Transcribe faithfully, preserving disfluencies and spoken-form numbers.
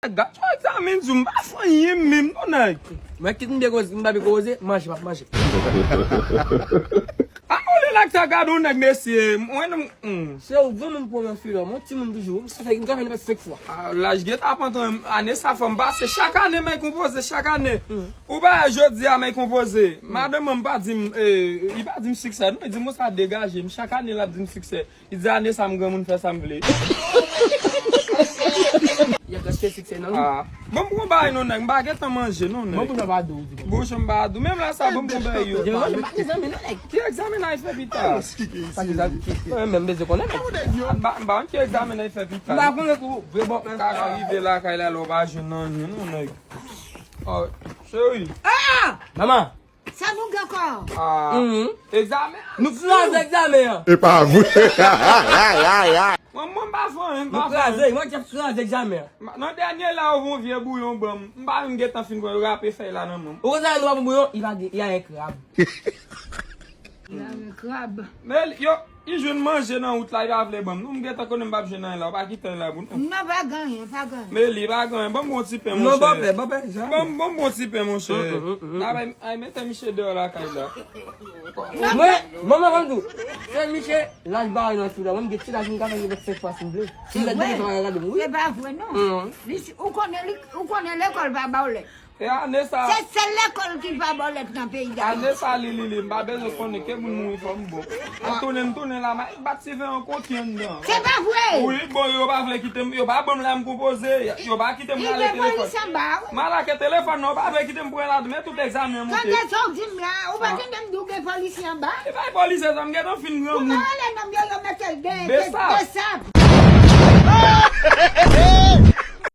Gad yon egzamen di w, m pa fè anyen menm non nèg. Mwen kit m byen koze, m pa byen koze, manje, m ap manje. A, ou li la k ta gade yon nèg, mesye. Mwen, non, hmm. Se ou granmoun pou yon filò, mwen timoun toujou. Sa fè m ka fè l senk fwa. A, laj gen t ap antre, ane sa fò m pase. Chak ane, men konpoze, chak ane. Ou pa jodi a, men konpoze. Madanm mwen pa di m, eh, li pa di m siksè, non, li di m konsa degaje m. Chak ane, l ap di m siksè. Li di ane sa m granmoun fè sa m vle. Y ap gaspye siksè nan. Ah. Bon, m pran bagay non nèg, m pa gentan manje non nèg. Bon, pou nan pa dou. Bouch m pa dou. Menm la sa, bon, m pran bagay yo. Yo, m pa gen zanmi non nèg. Ki egzamen n al fè pita? Sa ki zanmi ki? Mwen menm bezwen konnen nèg. M pa, m pa konn ki egzamen n al fè pita. M pa konnen tou. Vre bon. Ka rive lakay la, lè w pa jwenn anyen non nèg. Oh, cheri. Ah! Manman. Sa nou gen kò? Ah, egzamen an. Nou kraze egzamen an. E pa vre. Mwen, mwen, m pa fè anyen, m pa fè anyen. Nou kraze, mwen, Jeff kraze egzamen an. Nan dènye la, yo voye yon vye bouyon ban m. M pa menm gentan fin pran, yo rape fèy la nan men m. Ou konn sa nou pa pran bouyon? Li pa gen, li a yon krab. Li a yon krab. Men yo, li jwenn manje nan wout la, li pa vle ban m. Non, m gentan konnen m p ap jwenn anyen la, ou pa kite anyen la pou nou. Non, pa gen anyen, pa gen anyen. Men li pa gen anyen, ban m yon ti pen, monchè. Non, bon pen, bon pen, sa. Ban m, ban m yon ti pen, monchè. Ay, mete misye deyò lakay la. Mwen, manman, ban m di w. Se misye, laj bare nan sou la. Mwen, m gen ti laj, m ka fè yon senk fwa si m vle. Si m vle, depi sa pa gade m, wi. Se pa vre, non. Li, ou konnen li, ou konnen lekòl pa ba w lèt. E ane sa. Se sèl lekòl ki pa ba w lèt nan peyi Dayiti. Ane sa, li, li, li, m pa bezwen konnen ke moun mouri fò m bon. M tounen, m tounen la, m al bat sivè an koki anndan. Se pa vre! Wi, bon, yo pa vle kite m, yo pa ban m la m konpoze, yo pa kite m rale telefòn. Li gen polis anba w. M al lage telefòn nan, yo pa vle kite m pran la, men tout egzamen an monte. Tande sa w di m la, ou pa tande m di w gen polisye anba? E pa polisye sa, m gentan fin granmoun. Ou pa rele nonm yo, yo mete l de, de, Besap. Besap.